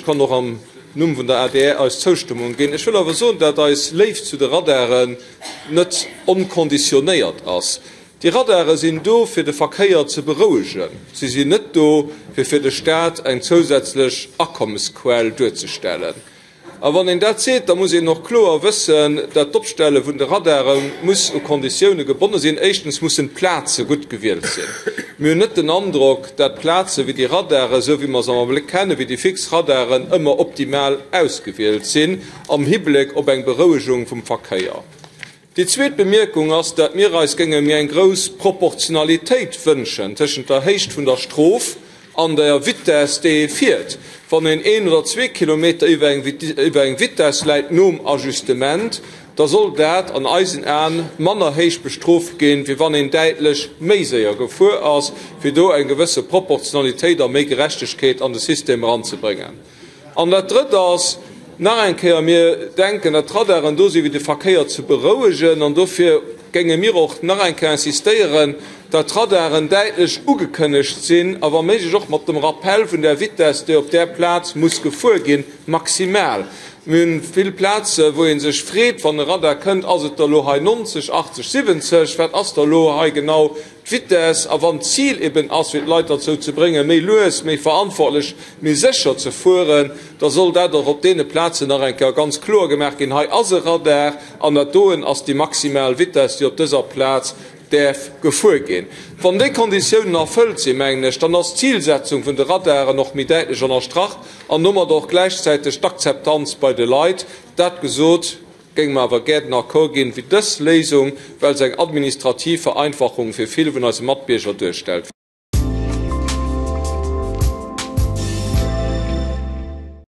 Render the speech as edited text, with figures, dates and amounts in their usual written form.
kann och am Numm vun der adr eis Zoustëmmung ginn. Ech wëll awer soen, dat eis Léift zu de Radaren net onkonditionéiert ass. Déi Radare sinn do, fir de Verkéier ze berouegen. Si sinn net do, fir fir de Staat eng zousätzlech Akommesquell duerzestellen. A wann een dat seet, da muss een och kloer wëssen, dat d'Opstelle vun de Radare muss u Konditioune gebonne sinn. Éischtens mussen d'Plaze gutt gewielt sinn. Mir hunn net den Androck, dat Plaze wéi déi Radare, esou wéi mer se am Abléck kennen, wéi déi fix Radaren, ëmmer optimal ausgewielt sinn am Hibléck op eng Berouegung vum Verkéier. Déi zweet Bemierkung ass, dat mir eis géinge méi eng grouss Proportionalitéit wënschen tëschent der Héicht vun der Strof an der Vitess, déi ee fiert. Wann een een oder zwee Kilometer iwwer eng Vitess läit nom Ajustement, da soll dat an eisen Aen manner héich bestrooft ginn, wéi wann een däitlech méi séier gefuer ass, fir do eng gewësse Proportionalitéit a méi Gerechtegkeet an de System eranzebréngen. An dat Drëtt ass, nach eng Kéier, mir denken, datt d'Radaren do sinn, fir de Verkéier ze berouegen. An dofir géinge mir och nach eng Kéier insistéieren, datt d'Radaren däitlech ugekënnegt sinn a wa méiglech och mat dem Rappel vun der Vitess, déi op där Plaz muss gefuer ginn, maximal. Mir hunn vill Plaze wou ee sech freet, wann e Radar kënnt, Ass et da lo hei 90, 80, 70? Wat ass da lo hei genau D'Vitess, a wann d'Zil eben ass, fir d'Leit derzou ze bréngen, méi lues, méi verantwortlech, méi sécher ze fueren, da soll dat och op deene Plazen nach eng Kéier ganz kloer gemaach ginn, Hei ass e Radar an dat doen ass déi maximal Vitess, déi op dëser Plaz däerf gefuer ginn. Wann déi Konditiounen erfëllt sinn, mengen ech, dann ass d'Zilsetzung vun de Radaren och méi däitlech ënnerstrach an domat och gläichzäiteg d'Akzeptanz bei de Leit. Dat gesot, Géinge mer awer gär den Accord ginn fir dës Léisung, well se eng administrativ Vereinfachung fir vill vun eise Matbierger duerstellt.